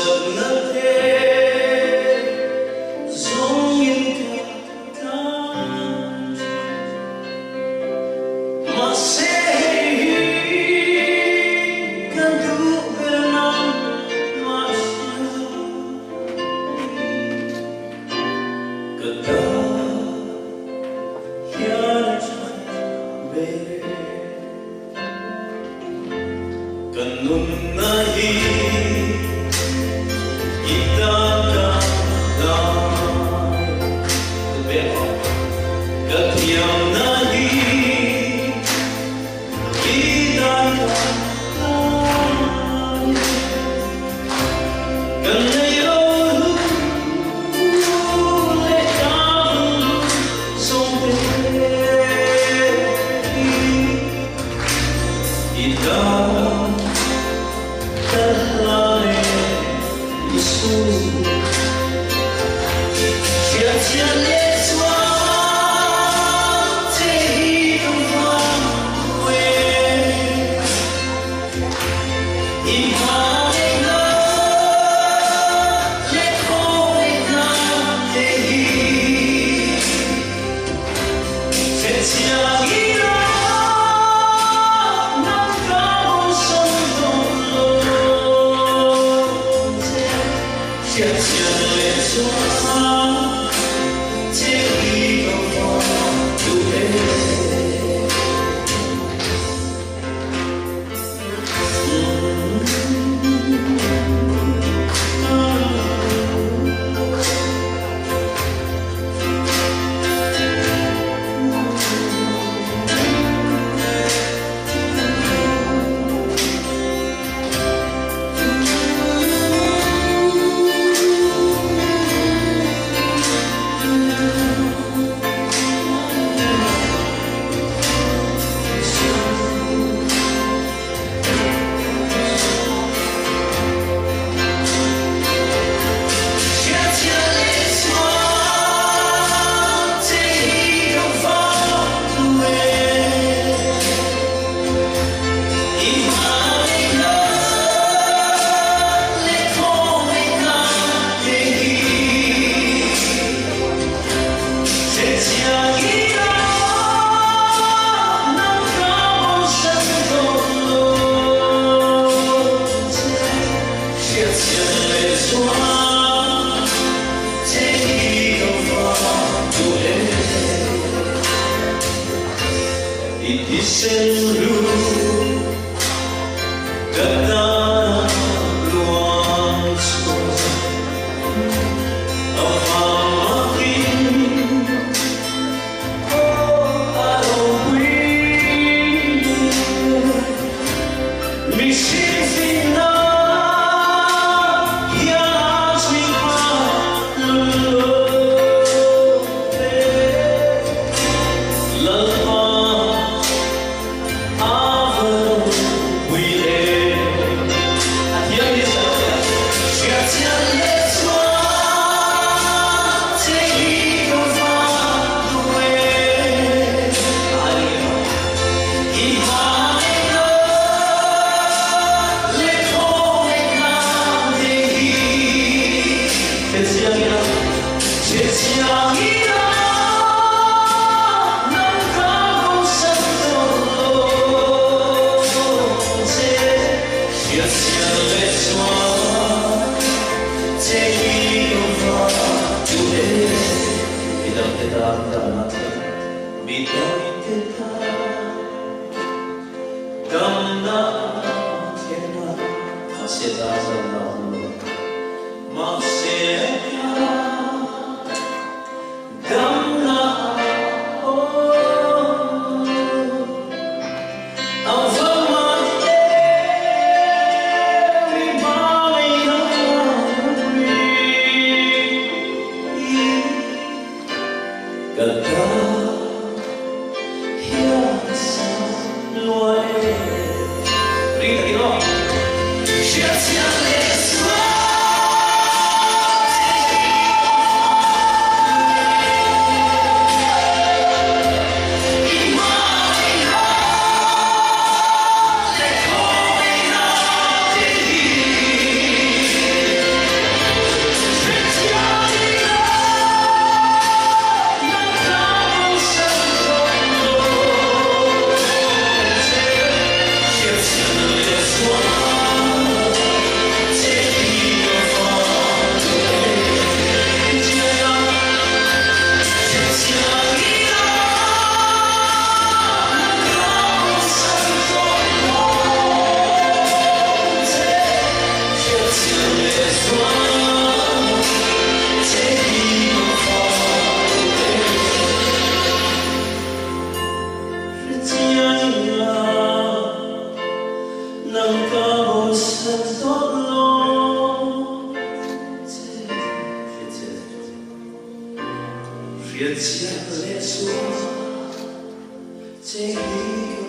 Harsatna te zawngin ka tlan thin. Mahse hei hi ka duh ber nangmah hriat Ka tan hian a tha ber. Ka nunna hi i tan ka hlai. Ka thiamna hi i tan ka hlai. Ka nei lo leh ka zawng te hi. I tan ka hlan e Isu. Hriatchian leh chuan che hi ka van duh e. I hmangaihna leh khawngaihna te hi. Hriat chian leh sual che hi.